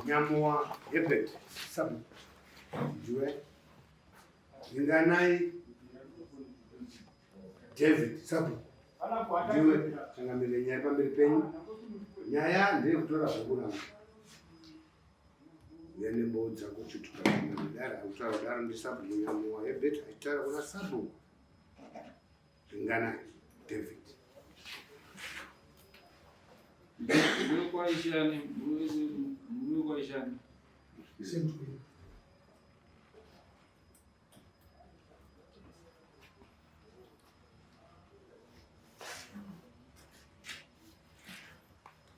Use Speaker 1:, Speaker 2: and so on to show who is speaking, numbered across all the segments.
Speaker 1: Nyamowa Herbert Sabhuku ndiwe Ringanai David Sabhuku ndiwe changamire nyaya pamberi penyu. Nyaya ndeyekutora bhuku rangu uya nemboo dzako chitukaadara akutaura kudaro ndisabhuku Nyamowa Herbert achitaura kuna Sabhuku Ringanai David.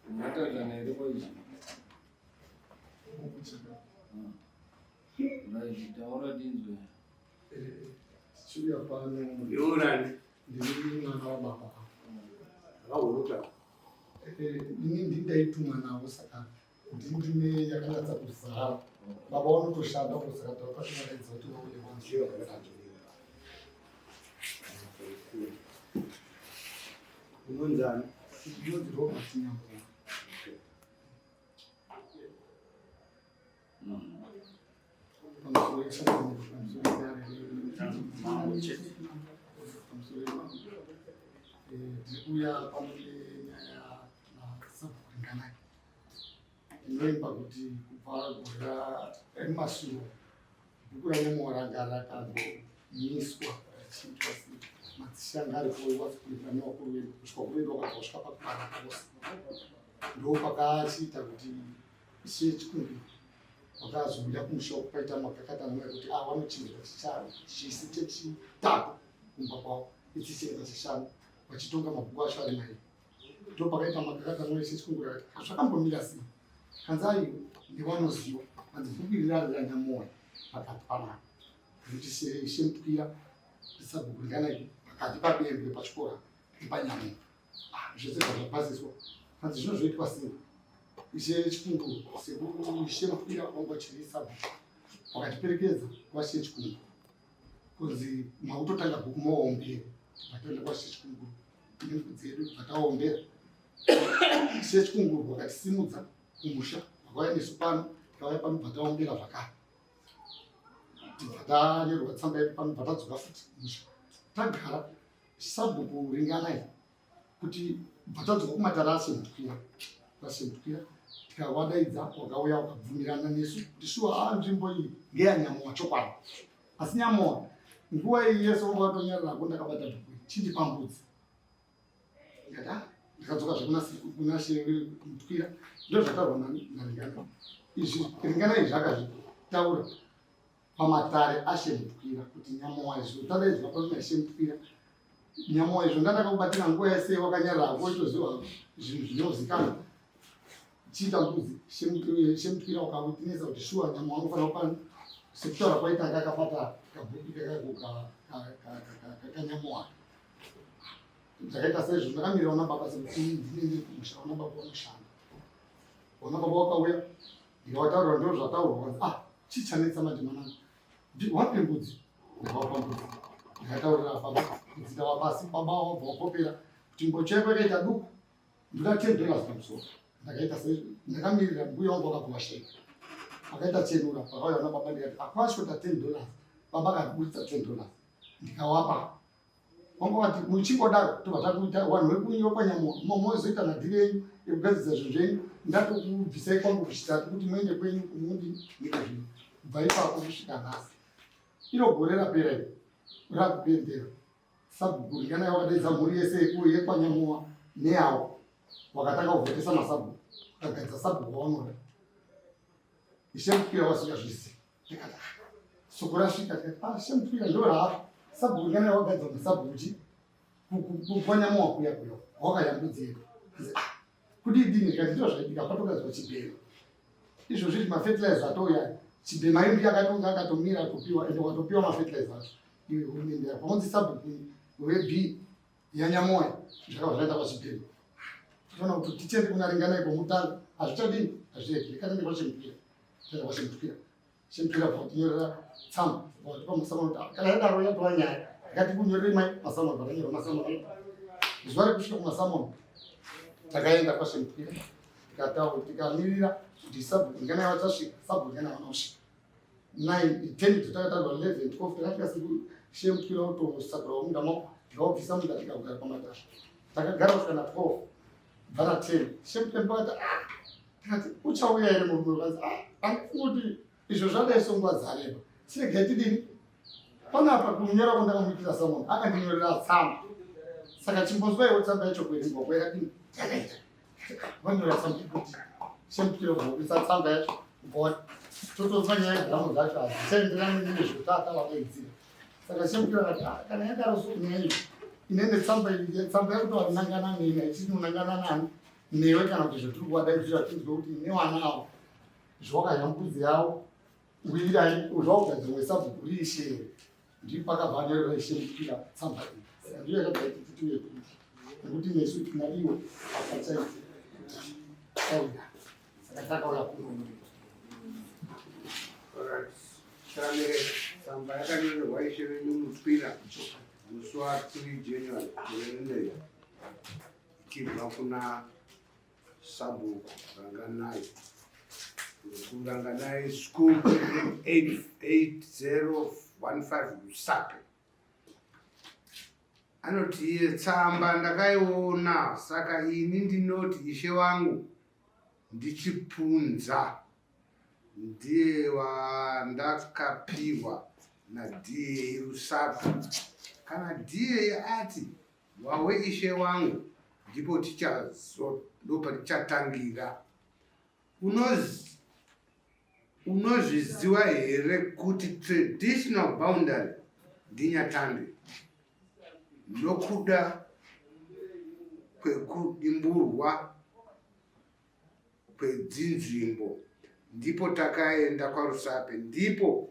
Speaker 2: Ungataurirana here kwaizvi? Right, taura tinzwe.
Speaker 3: Tichiuya pano
Speaker 1: Ndiurani
Speaker 3: ndiri mwana wababa.
Speaker 1: Akahuruka.
Speaker 3: Ini ndindaitumwa navo saka ndindine yakanatsa kuzara. Baba vanotoshanda uko saka tavakatovaidza kuti vauye
Speaker 1: Ndiyo
Speaker 3: vanzwe.
Speaker 1: Unonzani?
Speaker 3: Ndinonzi Robert Nyambo. Tiri kuuya pano nenyaya nasabhuku Ringanai. Ndinoimba kuti kubva gore remasure bhuku raNyamowa ranga rakangomiswa richiitwa madzishe anga aripo wakuenda nevakuru vedu kusvika kunoendwa kwabva kusvika pakupara kwose. Ndopakachiita kuti ishe Chikumbiro wakazouya kumusha uku paita makakatanwa ekuti ah vanochinjwa chisi chechitatu kumba kwavo ichi chienda chishanu vachitonga mabhuku acho ari mairi. Ndopakaita makakatanwa ishe Chikumbiro akati ah zvakambomira sei? Kanzi aiwa ndevanoziva hanzi bhuku iri rari raNyamoya pakati panapa nekuti ishe Mutwira sabhuku Ringanai pakati paBembwe pachikoro nepaNyamoya. Ah, zvese zvapasiswa hanzi zvino zvoitwa sei? Ishe Chikunguru sekuru ishe Mutwira wanga vachiri sabhuku vakatiperekedza kwaShe Chikunguru kunzi makutotanga bhuku mowombera tatoenda kwaShe Chikunguru nembudzi yedu tatawombera. Ishe Chikunguru vakatisimudza kumusha vakauya nesu pano tikauya pano bva taombera zvakare tibva tanyorwa tsamba yedu pano bva tadzoka futi kumusha tagara sabhuku Ringanai kuti bva tadzoka kumatare aShe Mutwira kwaShe Mutwira tikavadaidza wakauya wakabvumirana nesu kuti shuwa haa nzvimbo iyi ngeyaNyamowa chokwadi asi Nyamowa nguva iyi yese wanga watonyararako ndakabata bhuku iri chindipa mbudzi ndikati ah ndikadzoka zvekuna She Mutwira ndo zvataurwa naRinganai izvi Ringanai izvi akazvitaura pamatare aShe Mutwira kuti Nyamowa izvo tadaidzwa pano naShe Mutwira Nyamowa izvo ndandakakubatira nguva yese wakanyarara hako itoziva zvinhu zvinozikanwa chiita mbudzi She Mutwira wakawitinesa kuti shuwa Nyamowa anofanira kupa sekutaura kwaita anga akabata kabhuku kakako kaNyamowa zvakaita seizvo ndakamirira vana baba sekuti ndine ndiri kumusha vana baba vanoshanda vana baba vakauya ndikavataurira ndo zvataurwa kanzi ah chii chanetsa manje mwanangu wape mbudzi ndakavapa mbudzi ndikataurira baba mbudzi ndava pasi baba wabva wakopera kuti ngocho yako yakaita duku ndoda $10 pamusoro ndakaita seizvo ndakamirira mbuya wangu wakabva washaika akaita chenura pakauya vana baba ndikati akwashota $10 baba akatiburitsa $10 ndikawapa vanga vati muchingodaro tobva takuita vanhu vekunyiwa kwaNyamowa mozoita madhiri enyu ekugadzirisa zvinhu zvenyu ndatokubvisai kwangu kuchitatu kuti muende kwenyu kumundi nyika zvino kubva ipapo kusvika nhasi iro gore rapera iri rakupendera sabhuku Ringanai wakadaidza mhuri yese yekwaNyamowa neyawo wakatanga kuvhotesa masabhuku wakagadza sabhuku wawanoda Ishe Mutwira wasingazvizivi ndikati ah, soko rasvika tikati ah, Ishe Mutwira ndo raari sabhuku Ringanai wagadza masabhuku chi kwanyamowa kuya kuya wakayambudzi yedu ah, kudii dini ndikati ndizvo zvaidika patogadzwa chibhema izvozvi izvi mafertilizer atouya chibhema imbi akatonga akatomira atopiwa ende wakatopiwa mafertilizer acho iwe hurumende yako pakunzi sabhuku web yaNyamoya zvakabva zvaenda pachibhema tinoona kuti tichiende kuna Ringanai kwomutanga hazvichadini hazviregere katende kwaChemutwira tenda kwaChemutwira Chemutwira pakutinyorera tsamba vakatipa masamano kuti kana yadaro yatova nyaya ndikati kunyorere mai masamano vakanyorera masamano zuva rekusvika kumasamano Takaenda kwaShemupira tikataura tikamirira kuti sabhuku nganai vachasvika, sabhuku nganai vanosvika. 9 10 totakatarwa 11 12 takasvika siku Shemupira otosakura munda mavo tikaubvisa munda tikagara pamatare. Takagara kusvika na 12 bva na 10 Shemupira pakati ah tikati uchauya here murume ukanzi ah andifungi kuti izvo zvadai so nguva dzareba chiregai tidini panapa kunyora kwandakamuitira samon akandinyorera tsamba saka chimbonzwaiwo tsamba yacho kuverengwa kwayakadini yakaita vanyora tsamba ikuti Shemupira bvobisa tsamba yacho bva totonzwa nyaya yegamo dzacho hadzichaenderani nezvotata vakaidzira saka Shemupira akati ah, kana yadaro so nyaya iyo inene tsamba iyi tsamba yakutoanangana neni haichinonangana nani newe kana kuti zvatiri kuvadaidzira tinzwe kuti newana avo zvawakadya mbudzi yavo wirai zvawagadzirwa wesabhuku riishe here ndipo pakabva anyorera ishe mupira tsamba iyi saka ndiyo yakabva yaiti tiuye kuno nekuti nesu tina iwe hapachaiti tauya saka takauya kuno.
Speaker 1: Alright. Changamire, tsamba yakanyorerwa ishe venyu Mutwira musi wa3 January gore rineri ichibva kuna Sabhuku Ranganai kuRanganai School 8015 Rusape. Anoti iye tsamba ndakaiona, saka ini ndinoti ishe wangu ndichipunza ndiye wandakapiwa naDA Rusape. Kana DA ati wawe ishe wangu, ndipo tichazo ndopatichatangira. Unozviziva here kuti traditional boundary ndiNyatande nokuda kwekudimburwa kwedzinzvimbo ndipo takaenda kwaRusape, ndipo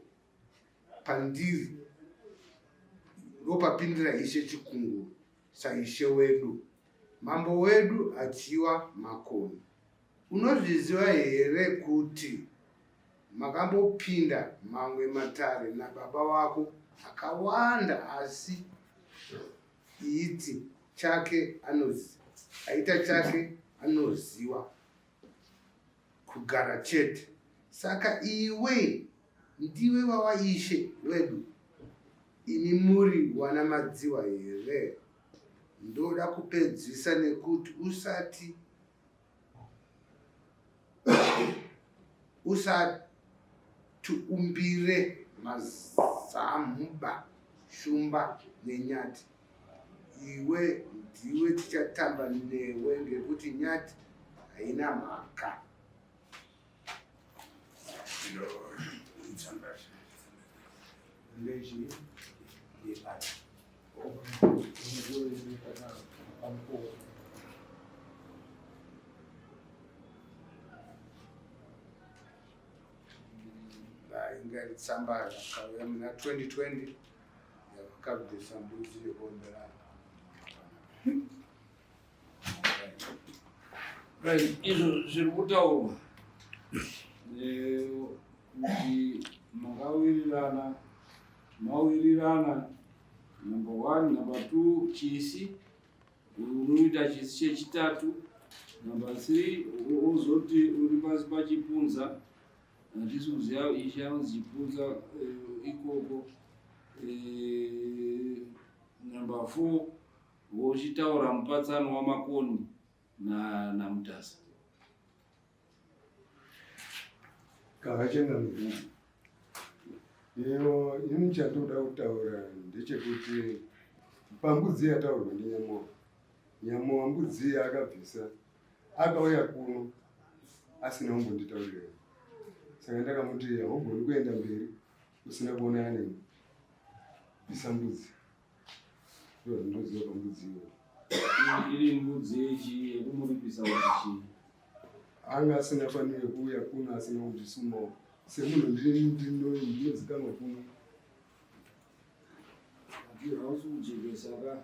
Speaker 1: pandiri ndopapindira ishe Chikunguru saishe wedu, mambo wedu achiwa Makoni. Unozviziva here kuti makambopinda mamwe matare nababa wako akawanda asi iti chake anozi aita chake anoziwa kugara chete. Saka iwe ndiwe wawaishe wedu, imi muri wana Madziwa here? Ndoda kupedzisa nekuti usati usatiumbire mazamuba shumba nenyati. Iwe ndiwe tichatamba newe ngekuti nyati haina mhaka.
Speaker 2: Leji yepati.
Speaker 1: Inga iri tsamba yakauya muna 2020 yakabvisa mbudzi yekuombera.
Speaker 2: Right, izvo zviri kutaurwa kuti makawirirana, mawirirana number one, number two chisi unoita chisi chechitatu, number three wozoti uri pasi paChipunza. Handisi kuziva ishe anonzi Chipunza ikoko. Number four wochitaura mupatsano waMakoni naMutasa.
Speaker 4: Kavachengamira, iyo ini chandoda kutaura ndechekuti pambudzi yataurwa ndiNyamowa, Nyamowa mbudzi yaakabvisa akauya kuno asina kumbonditaurira, saka ndakamuti haugoni kuenda mberi usina kuonana neni, bvisa mbudzi. Ndozvandinoziva pambudzi iyoyo.
Speaker 2: Iri mbudzi yechi yekumuripisa kuti chii?
Speaker 4: Anga asina faniro yekuuya kuno asina kundisumawo semunhu ndinozikanwa kuno.
Speaker 2: Hausi kujekesa ka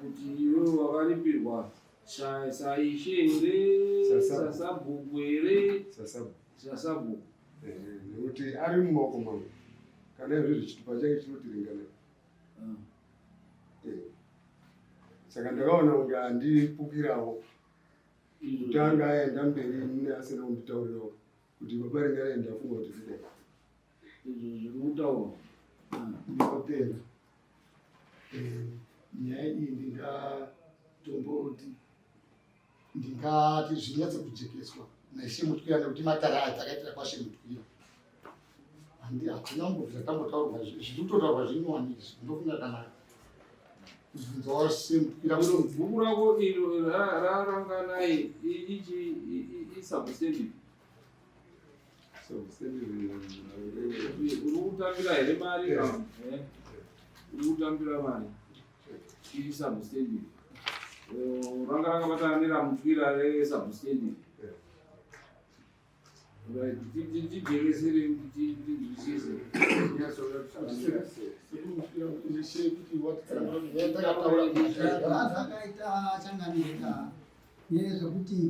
Speaker 2: kuti iwe wakaripirwa saishe here, sasabhuku here?
Speaker 4: Sasabhuku.
Speaker 2: Sasabhuku.
Speaker 4: Nekuti ari mumaoko mangu, kana izvozvo chitupa chake chinotiringana. Saka ndakaona kunge handipukirawo. Kutanga aenda mberi ini asina kunditaurirawo kuti baba ringarai ndafunga kuti zvidai.
Speaker 2: Izvo zviri kutaurwa.
Speaker 3: Ndinotenda. Nyaya iyi ndingatomboti ndingati zvinyatse kujekeswa naIshe Mutwira nekuti matare aya takaitira kwaShe Mutwira. Handi hatina kumbobvira tambotaurwa zviri kutotaurwa zvinyowani izvi ndofunga kana kubvunzawo Ishe Mutwira kuti
Speaker 2: Bhuku rako iro raranganai ichi isubstantive. Uri kutambira here mari? Uri kutambira mari iri substantive. Ranga rakabatana neraMutwira resubstantive. Right, tijekesere kuti tinzwisise.
Speaker 3: Ishe kuti watitsanangura nyaya takataura kumatare.
Speaker 5: Zvakaita changamira nezvekuti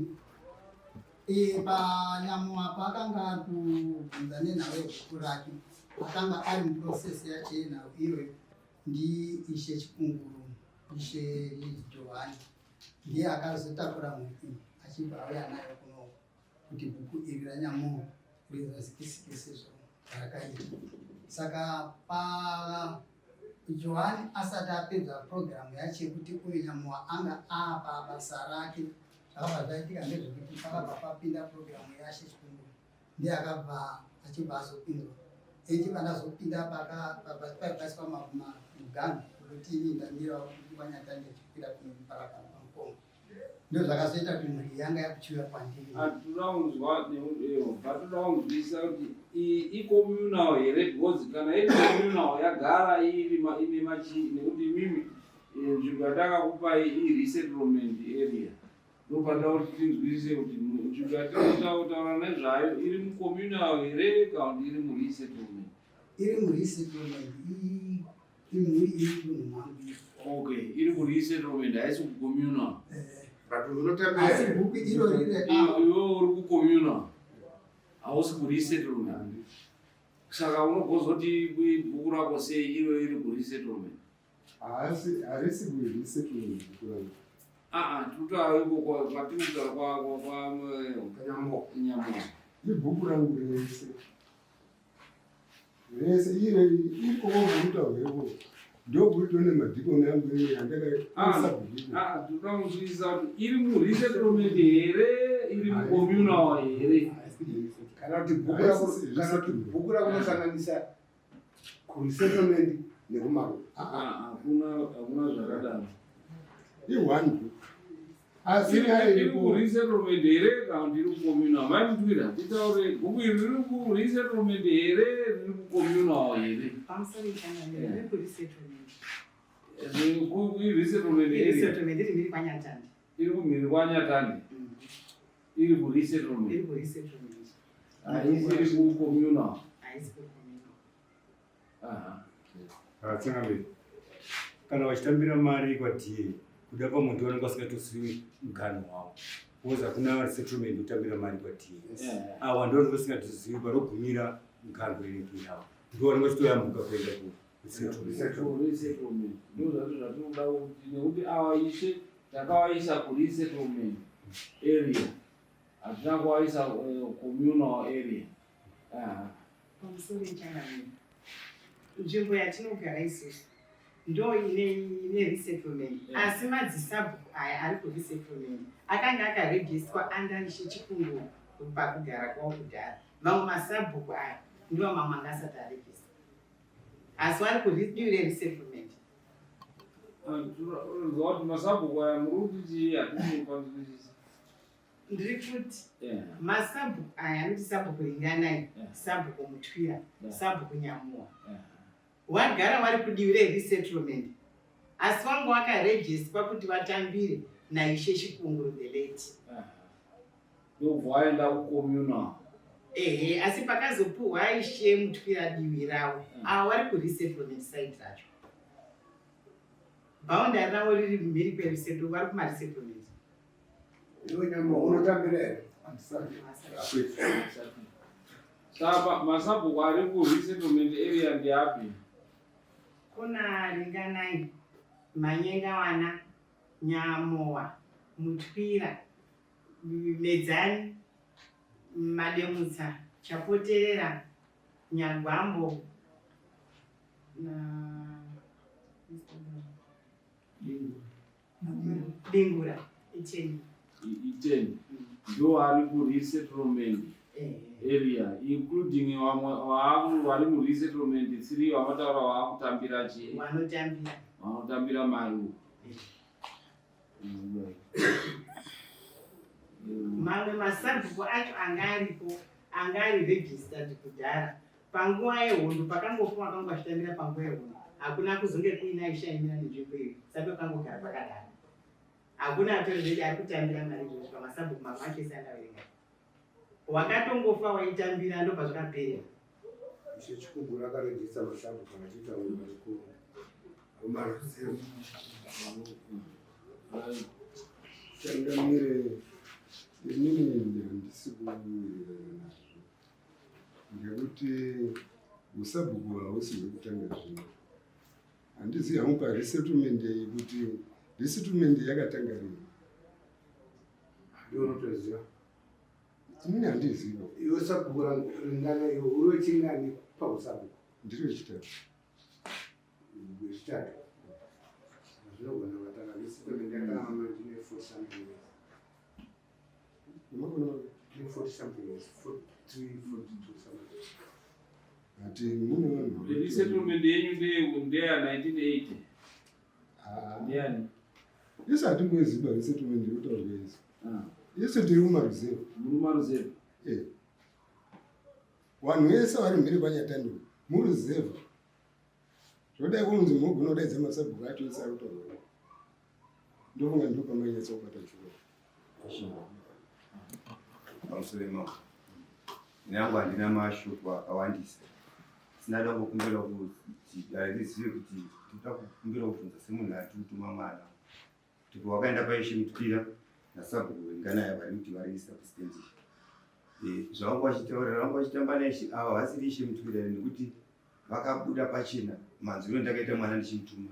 Speaker 5: panyamuwa paakanga ari kubvunza nenhau yebhuku rake, akanga ari muprocess yacho yenhau iyoyo ndiIshe Chikunguru, Ishe Johani ndiye akazotakura mhuri iyi achibva auya nayo kuno kuti bhuku iri raNyamuwa rizazikisike sezvo rakaita. Saka pa Johani asati apedza purogiramu yacho yekuti uyu Nyamuwa anga apa basa rake, zvakabva zvaitika ndezvekuti pakabva papinda purogiramu yaShe Chikunguru, ndiye akabva achibva azopindwa. Ende pandazopinda paiswa muganhu wekuti ini ndamirawo kuti kwaNyatande ndichikwira kunoparapara paMukongo, ndozvakazoita kuti mhuri yanga yakuchiuya kwandiri.
Speaker 2: Hatoda kunzwa, hatoda kunzwisisa kuti iyi icommunal here, because kana iri communal yagara iri ine machi, nekuti imimi nzvimbo yatakakupai iresettlement area. Ndopanda kuti tinzwisise kuti nzvimbo yatinotaura nezvayo iri mucommunal here kana kuti iri muresettlement.
Speaker 5: Iri muresettlement, imhuri iri kunhu mangu.
Speaker 2: Okay, iri kuresettlement, haisi kucommunal.
Speaker 1: But unotambira
Speaker 5: Asi bhuku iro rire
Speaker 2: Iwe uri kucommunal, hausi kuresettlement, saka unogozoti bhuku rako sei iro iri kuresettlement?
Speaker 4: Haasi, harisi kuresettlement bhuku rangu.
Speaker 2: Aa, tirikutaura iko kwatiri kutaura kwa
Speaker 1: Kanyambo.
Speaker 2: Nyambo.
Speaker 4: Ibhuku rangu rese rese iro ikoko kuritaurwa ikoko ndokuri tone madhikoni angu yandakaisa bhuku.
Speaker 2: Aa, tinoda kunzwisisa kuti iri muresettlement here, iri mucommunal here?
Speaker 1: Kana kuti bhuku rako rinosanganisa kuresettlement nekumaruwa?
Speaker 2: Ah, hakuna zvakadaro.
Speaker 4: I-one book, asi
Speaker 2: Iri
Speaker 4: airipo.
Speaker 2: Kuresettlement here kana kuti iri kucommunal? Maimutwira, titaure, bhuku iri riri kuresettlement here, riri kucommunal here?
Speaker 6: Pamusoro, changamire, riri kuresettlement.
Speaker 2: Resettlement area.
Speaker 6: Resettlement iri mhiri kwaNyatande.
Speaker 2: Iri kumhiri kwaNyatande, iri kuresettlement.
Speaker 6: Iri kuresettlement.
Speaker 2: Haisi iri kucommunal.
Speaker 6: Haisi kucommunal.
Speaker 2: Aha.
Speaker 7: Tsangamiri, kana vachitambira mari kwaDA, kuda pamuntu vanenge vasingatosiwi muganho wavo, because hakuna resettlement kutambira mari kwaDA. Awa ndo vanenge vasingatozivi panogumira muganho reneki yavo, ndo vanenge vachitoyambuka kuenda kuresettlement.
Speaker 2: Kuresettlement ndo zvacho zvatinoda kuti, nekuti awa ishe takavaisa kuresettlement area, hatina kuvaisa communal area. Aha.
Speaker 6: Pamusoro, changamire, nzvimbo yatinogara isusu ndo ine resettlement, asi madzisabhuku aya ari kuresettlement akanga akarejistwa under Ishe Chikunguru pakugara kwavo kudhara. Mamwe masabhuku aya ndiwo mamwe anga asati arejistwa, asi vari kudivi reresettlement.
Speaker 2: Unoziva kuti masabhuku aya muri kuti chii? Hatisi kupanzwisisa.
Speaker 6: Ndiri kuti masabhuku aya anoti sabhuku Ringanai, sabhuku Mutwira, sabhuku Nyamuwa, wagara wari kudivi reresettlement, asi vanga wakarejistwa kuti vatambire naIshe Chikunguru the late.
Speaker 2: Ndobva waenda kucommunal.
Speaker 6: Ehe, asi pakazopuhwa Ishe Mutwira divi ravo, ava vari kuresettlement side racho, boundary ravo riri mhiri kweresettle, vari kumaresettlement.
Speaker 1: Iwe Nyambo unotambira here?
Speaker 2: Saka masabhuku ari kuresettlement area ndeapi?
Speaker 6: Kuna Ringanai, Manyengawana, Nyamowa, Mutwira. Medzani, Mademutsa, Chapoterera, Nyagwambo na Bingura iteni.
Speaker 2: Iteni ndo ari kuresettlement area including vamwe vari muresettlement 3 vamataura vaakutambira chii?
Speaker 6: Vanotambira.
Speaker 2: Vanotambira mari uku.
Speaker 6: Mamwe masabhuku acho anga aripo anga ari registered kudhara panguva yehondo, pakangofa vakanga vachitambira panguva yehondo, hakuna kuzonge kuina ishaimira nenzvimbo iyo, saka pakangogara pakadaro, hakuna atori redi ari kutambira mari izvozvo pamasabhuku mamwe acho ese andaverenga. Wakatongofa waitambira, ndobva zvakaperera.
Speaker 1: Ishe Chikunguru akarejista masabhuku achiita vanhu vari kumaruzevha.
Speaker 4: Changamire, inini handisi kuwirirana nazvo ngekuti usabhuku hausi hwekutanga zvino. Handizivi hangu paresettlement iyi kuti resettlement yakatanga rini.
Speaker 1: Ndiwe unotoziva.
Speaker 4: Inini handizivi.
Speaker 1: Iwe sabhuku ringana iwe uri wechingani pausabhuku?
Speaker 4: Ndiri wechitatu.
Speaker 1: Wechitatu. Zvinogona kutanga resettlement yakatanga ma 1940 something years.
Speaker 4: Unoona
Speaker 1: 40 something years, 43, 42 something.
Speaker 4: Ati mune vanhu
Speaker 2: Resettlement yenyu ndeya 1980?
Speaker 4: Ah.
Speaker 2: Ndeyani?
Speaker 4: Isu hatingoziva resettlement yekutaurwa isu. Isu tiri mumaruzevha.
Speaker 2: Muri mumaruzevha?
Speaker 4: Eh. Vanhu vese vari mhiri kwaNyatando muruzevha. Zvodai kunzi munogona kudaidza masabhuku acho ese ari kutaurwa. Ndofunga ndipo pamanyatsa kubata chikoro.
Speaker 8: Pamusoro imomo nangu handina mashoko akawandisa, sina da kungokumbira kuti dare rizive kuti tinoda kukumbira kubvunza semunhu ari kutuma mwana kuti wakaenda paishe Mutwira nasabhuku Venganaya vari kuti vari sapresident, zvavanga vachitaurira, vanga vachitamba naishe ava vasiri ishe Mutwira, nekuti vakabuda pachena. Manzwiro ndakaita mwana ndichimutuma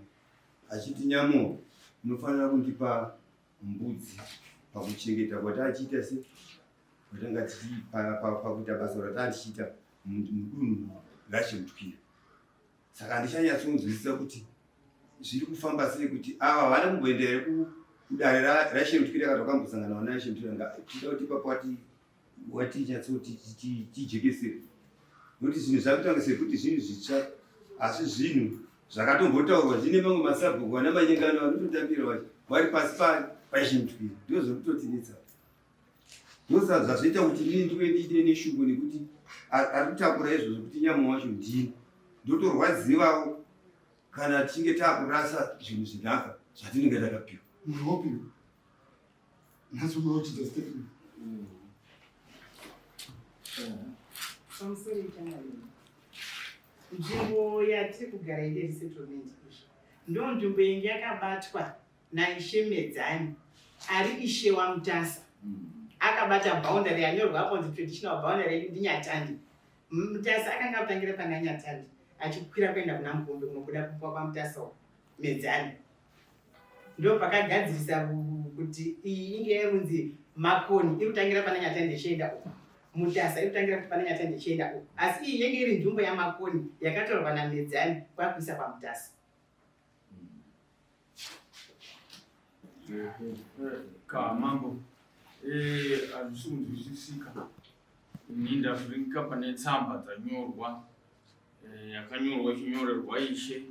Speaker 8: achiti, "Nyamo, unofanira kundipa mbudzi pakuchengeta kwataachiita se kwatanga pakuita basa rataa tichiita mudunhu raChemutwira." Saka handichanyatsonzwisisa kuti zviri kufamba sei, kuti ava havana kumboenda here kudare raChemutwira kana vakambosangana vana vaChemutwira. Tinoda kuti ipapo watinyatsoti tijekesere, nokuti zvinhu zvakutanga sekuti zvinhu zvitsva, asi zvinhu zvakatombotaurwa zvine mamwe masabhuku vana Manyengano vanototambira vacho vari pasi paChemutwira. Ndo zvekutotinetsa, ndosa zvazvoita kuti inini ndive ndiite neshungu, nekuti ari kutakura izvozvo kuti nyama wacho ndini ndotorwadzivawo kana tichinge taakurasa zvinhu zvinhaka zvatinenge takapiwa.
Speaker 3: Munhu wopiwa nhasi unochidza statement.
Speaker 6: Pamusoro ichangamire, nzvimbo yatiri kugara ine resettlement izvi ndo nzvimbo inge yakabatwa naIshe Medzani ari ishe waMutasa. Akabata boundary yanyorwa apo nzi traditional boundary yedu ndiNyatandi. Mutasa akanga atangira pana Nyatandi achikwira kuenda kuna Mukombe kunobuda kwaMutasa uko. Medzani ndo pakagadzirisa kuti iyi inge yakunzi Makoni iri kutangira pana Nyatandi ichienda uko, Mutasa iri kutangira kuti pana Nyatandi ichienda uko, asi iyi yenge iri nzvimbo yaMakoni yakatorwa naMedzani kwakuisa kwaMutasa.
Speaker 9: Ka mambo, hazvisi kunzwisisika. Ini ndavhiringika pane tsamba dzanyorwa, yakanyorwa ichinyorerwa ishe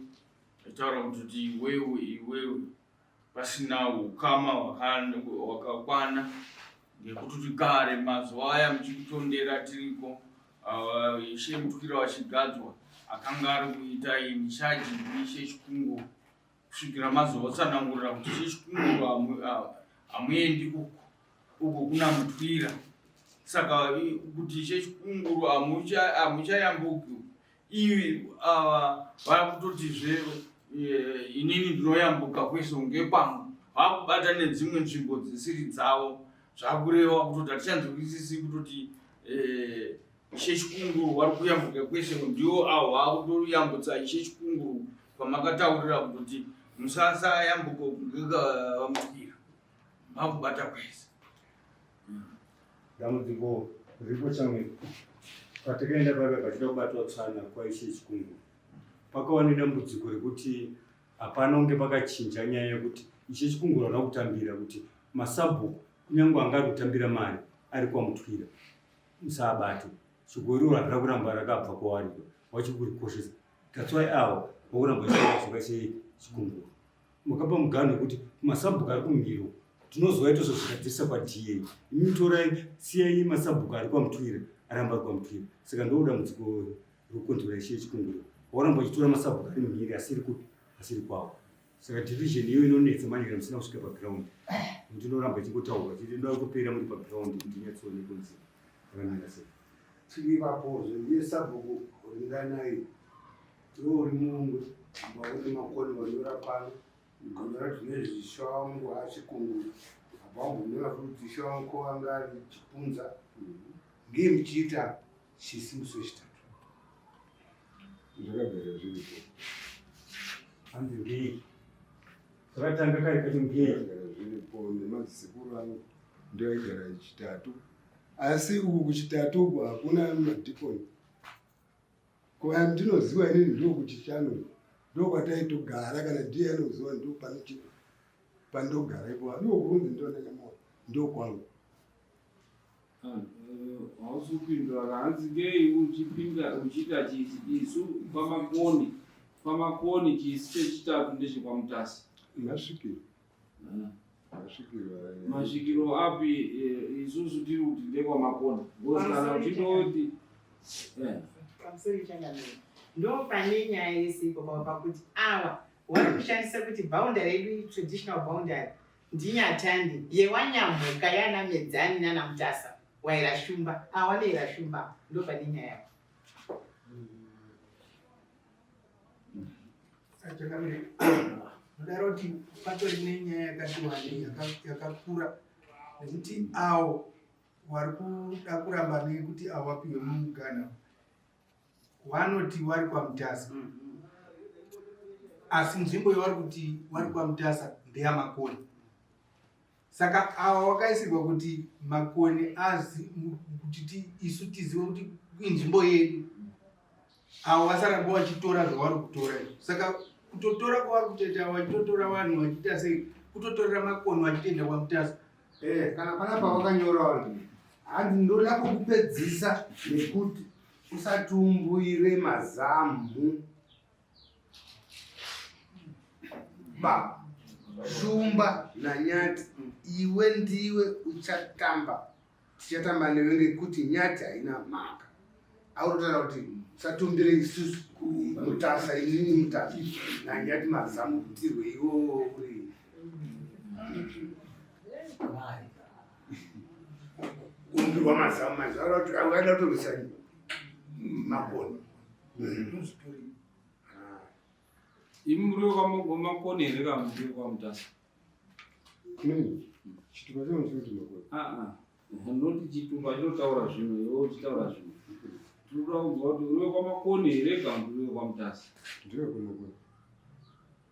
Speaker 9: achitaura kuti iwewe iwewe pasina ukama hwakakwana, ngekuti tigare mazuva aya muchikutondera tiriko, ishe Mutukira vachigadzwa akanga ari kuita in charge ishe Chikunguru, kusvikira mazotsanangurira kuti ishe Chikunguru hamuendi uku, uku kuna Mutwira. Saka kuti ishe Chikunguru hamuchayambuki, ivi ava vakutotizve inini ndinoyambuka kwese ngekwangu, vakubata nedzimwe nzvimbo dzisiri dzavo. Zvakureva kutoti hatichanzwisisi kutoti ishe Chikunguru vari kuyambuka kwese, ndiwo avo vakutoyambutsa ishe Chikunguru pamakataurira kutoti musasayambuka ngekavaMutwira, vakubata kwese.
Speaker 7: Dambudziko riripo chamwe patakaenda paipa pachida kubatwa tsvana kwaishe Chikungu pakava nedambudziko rekuti hapana kunge pakachinja nyaya yekuti Ishe Chikunguru havana kutambira kuti masabhuku kunyange anga ari kutambira mari ari kwaMutwira musaabate. Shoko iroro harina kuramba rakabva kwavari vachiri kurikoshesa. That's why avo vakuramba vachiita Ishe Chikunguru. Makapa muganhu wekuti masabhuku ari kumhiro tinozwa itoso zvikadzirisa kwaDA. Imi torai siyai masabhuku ari kwaMutwira aramba ari kwaMutwira. Saka ndo dambudziko rekukonzera Ishe Chikunguru. Vakuramba vachitora masabhuku ari mhiri asiri kupi asiri kwavo. Saka division iyo inonetsa manje kana musina kusvika paground. Nekuti inoramba ichingotaurwa chete inoda kutopera muri paground kuti inyatsoone kunzi yakamira sei.
Speaker 1: Tiri ipapozve ndiye sabhuku Ringanai iwe uri murungu mauri makoni wanyora pano ukanyora kuti nezvisha wangu achikunguru apa wambonyora futi kuti ishe wangu anga ari chipunza ngei muchiita chisi musi wechitatu
Speaker 4: Zvakagara zviripo.
Speaker 7: Hanzi ngei zvakatanga kare kacho ngei
Speaker 4: Zvakagara zviripo nemazisekuru angu ndio aigara chitatu. Asi uku kuchitatu uku hakuna madhikoni. Kwandinoziva inini ndo kuchishanu ndokwataitogara kana ndiye anoziva ndo pane pandogara ipo iwo kurunzi ndonanyamawa ndokwangu.
Speaker 2: Hausi kupindura hanzi ngei uchipinda uchiita chisi isu kwamakoni kwamakoni chisi chechitatu ndechekwamutasa
Speaker 4: Masvikiro. Masvikiro aya.
Speaker 2: Masvikiro api isusu tiri kuti ndekwamakoni because kana uchindoti
Speaker 6: Pamusoro changamire. Ndo pane nyaya yese ipo pava pakuti awa wari kushandisa kuti boundary yedu traditional boundary ndiNyatandi yewaNyamhuka yana Medzani nana Mutasa waira Shumba awa neira Shumba ndo pane nyaya
Speaker 10: Changamire, ndodaro kuti patori nenyaya yakati wandei yakakura nekuti awo wari kuda kuramba nekuti awo wapiwe mugana wanoti wari kwaMutasa asi nzvimbo yawari kuti wari kwaMutasa ndeyaMakoni saka awa wakaisirwa kuti Makoni azi kuti isu tizive kuti inzvimbo yedu avo vasaramba vachitora zvavari kutora izvo saka kutotora kwavari kutoita vachitotora vanhu vachiita sei kutotorera Makoni vachitoenda kwaMutasa.
Speaker 1: Kana panapa vakanyora vanhu hanzi ndoda kukupedzisa nekuti usatumbwire mazamhu ba Shumba naNyati iwe ndiwe uchatamba tichatamba newe ngekuti Nyati haina mhaka autotaura kuti usatumbire isusu Mutasa inini Mutasa naNyati mazamu kutirwe iwo uri kuumbirwa mazamu manje aida kutorwisa Makoni.
Speaker 2: Imi muri wekwaMakoni here kana muri wekwaMutasa?
Speaker 4: Chitupa changu chinoti Makoni.
Speaker 2: Ndoti chitupa chinotaura zvimwe iwe uchitaura zvimwe. Tinoda kunzwa kuti uri wekwaMakoni here kana kuti uri wekwaMutasa?
Speaker 4: Ndiri wekwaMakoni.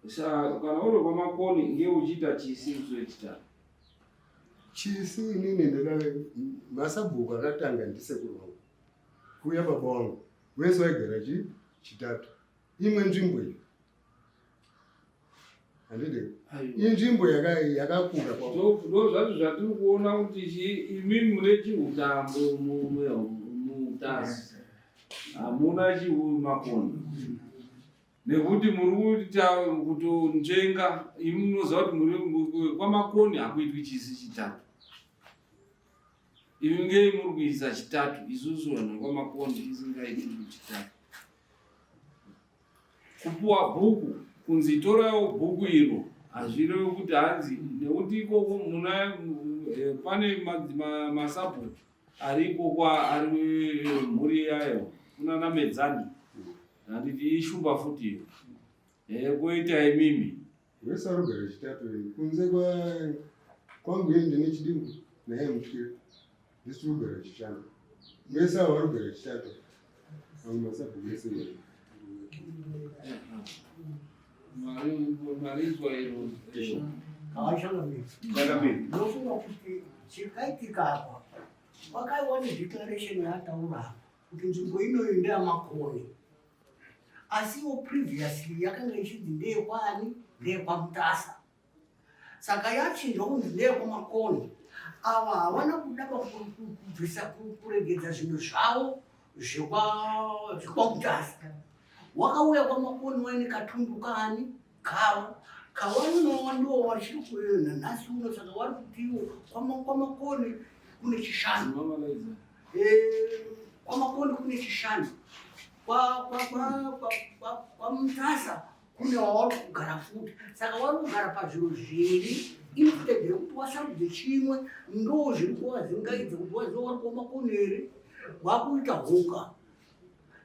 Speaker 2: Saka kana uri wekwaMakoni nge uchiita chisi musi wechitatu.
Speaker 4: Chisi inini ndakave masabhuku akatanga ndisekuru vangu kuuya baba vangu wese waigara chi chitatu imwe nzvimbo iyi handidi inzvimbo yakakura
Speaker 2: ndo zvacho zvatiri kuona kuti imi mune chiutambo mutasi hamuna chiumakoni nekuti muri kuita kutonzvenga imi munoziva kuti muri kwaMakoni hakuitwi chisi chitatu imi ngei muri kuisa chitatu isusu vanhu kwaMakoni tisingaiti chitatu kupuwa bhuku kunzi torawo bhuku iro hazvirevi kuti hanzi nekuti ikoko muna pane masabhuku ari ikoko ari mhuri yayo kunana Medzani handiti ishumba futi iyo koita imimi
Speaker 4: Wese arogara chitatu kunze kwangu ini ndine chidimbu naye Mutyira ndisi kugara chishanu wese avo varogara chitatu vamwe masabhuku ese
Speaker 2: marizwa iro.
Speaker 11: Ndofunga kuti chakaitika apa Wakaiwa nedeclaration yaataura apa kuti nzvimbo inoyo ndeyaMakoni. Asi iwo previously yakanga ichinzi ndeyekwaani? NdeyekwaMutasa. Saka yachinjwa kunzi ndeyekwaMakoni. Ava havana kuda kubvisa kuregedza zvinhu zvavo zvekwaMutasa. Wakauya kwaMakoni waine katundu kaani? Kavo. Kawanonowa ndiwo wachiri kuyo nanhasi uno saka wari kuti iwo kwaMakoni kune chishanu. Eh, kwaMakoni kune chishanu. KwaMutasa kune wavari kugara futi. Saka wari kugara pazviro zviviri instead yekuti wasarudze chimwe ndo zviri kuvazingaidza kuti waziva wari kwaMakoni here wakuita hoka.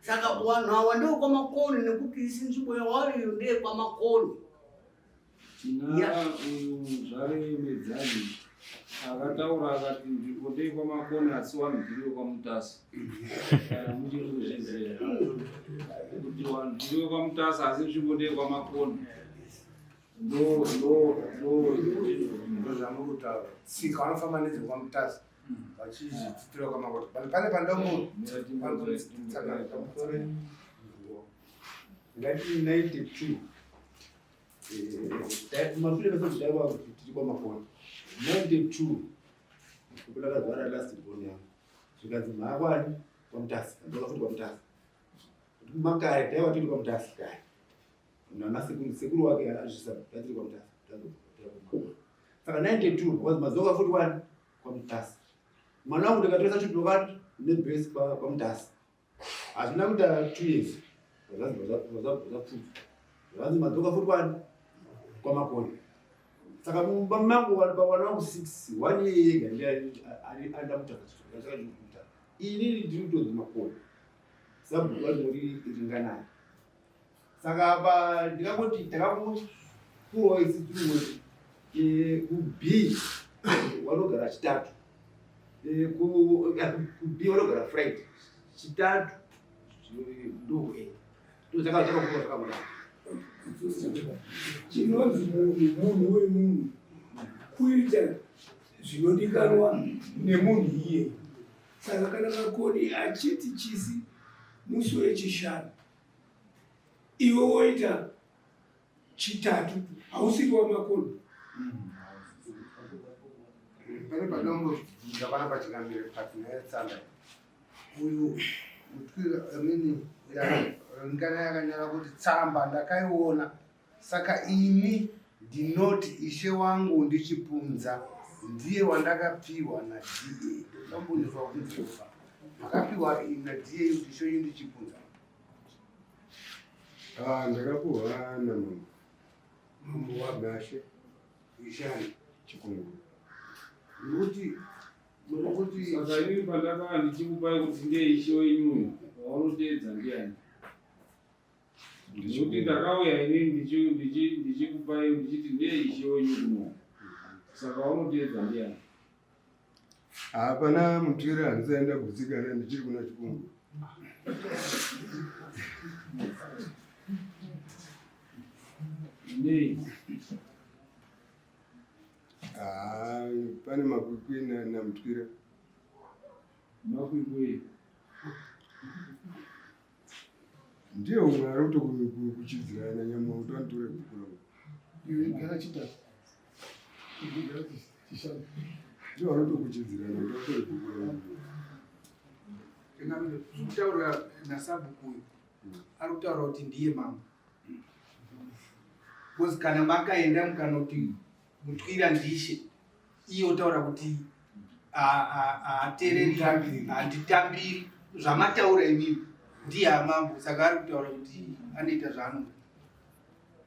Speaker 11: Saka vanhu ava ndekwaMakoni nekuti isi nzvimbo yavari iyo ndeyekwaMakoni.
Speaker 2: Tina uyu muzvare Medzani akataura akati nzvimbo ndeyekwaMakoni asi vanhu tiri vekwaMutasa. Kana muchiri kuzviziva kuti vanhu tiri vekwaMutasa asi nzvimbo ndeyekwaMakoni.
Speaker 1: Ndo ndo ndo ndozvamuri kutaura. Tsika vanofamba nedzekwaMutasa vachizvititira kwaMakoni. Pane pandango
Speaker 4: 1992 mashure mese kudaiwa kuti tiri kwaMakoni 92 ndakazvara last born yangu zvikanzi maakwani kwaMutasa ndoka futi kwaMutasa makare taiwa tiri kwaMutasa kare nanasekuru sekuru wake azvisa tatiri kwaMutasa saka 92 because madzoka futi wani kwaMutasa mwana wangu ndikatoresa chidokati nebhesi kwaMutasa hazvina kuita 2 years zvapfudzwa zvanzi madzoka futi kwani kwaMakoni saka mumba mangu pawana wangu 6 one year yega ndianda Mutasa inini ndiri kutonzi Makoni sabhuku vanori ringanai saka apa ndingangoti takangopuwa isi tiri kuB vanogara chitatu kuB vanogara Friday chitatu ndo ndo zvakakura
Speaker 1: Chinonzi munhu munhu wemunhu kuita zvinodikanwa nemunhu iye. Saka kana Makoni achiti chisi musi wechishanu, iwe woita chitatu, hausiri waMakoni. Pane padongobvunza pana pachingamire patine tsamba uyu mutwira amini ringana yakanyora kuti tsamba ndakaiona saka ini ndinoti ishe wangu ndichipunza ndiye wandakapiwa naDA ndambonzwa kunzwa makapiwa naDA kuti ishe wenyu ndichipunza.
Speaker 4: Ah, ndakapuhwa namambo.
Speaker 1: Mambo
Speaker 4: waNashe
Speaker 1: ishani
Speaker 4: Chikunguru.
Speaker 1: Nokuti nokuti
Speaker 2: Saka inini pandakava ndichikupai kuti ndiye ishe wenyu uyu waunoteedza ndiani? Nekuti ndakauya inini ndichikupai ndichiti ndiye ishe wenyu kuno. Saka waunoteedza ndiani?
Speaker 4: Hapana mutwira handisai ndagutsikana ndichiri kuna Chikunguru.
Speaker 2: Nei?
Speaker 4: Ah, pane makwikwi namutwira.
Speaker 2: Makwikwi.
Speaker 4: Ndiye umwe ari kutokuchidzirana nyamwa kuti anotore bhuku rangu.
Speaker 3: Iwe gara chitatu. Iwe gara chishanu.
Speaker 4: Ndiye vanotokuchidzirana kuti atore bhuku rangu.
Speaker 10: Kutaura nasabhuku uyu ari kutaura kuti ndiye mambo because kana makaenda mukanoti mutwira ndishe iye otaura kuti haateereri handitambiri zvamataura imimi ndiye amambo saka ari kutaura kuti anoita zvaanoda.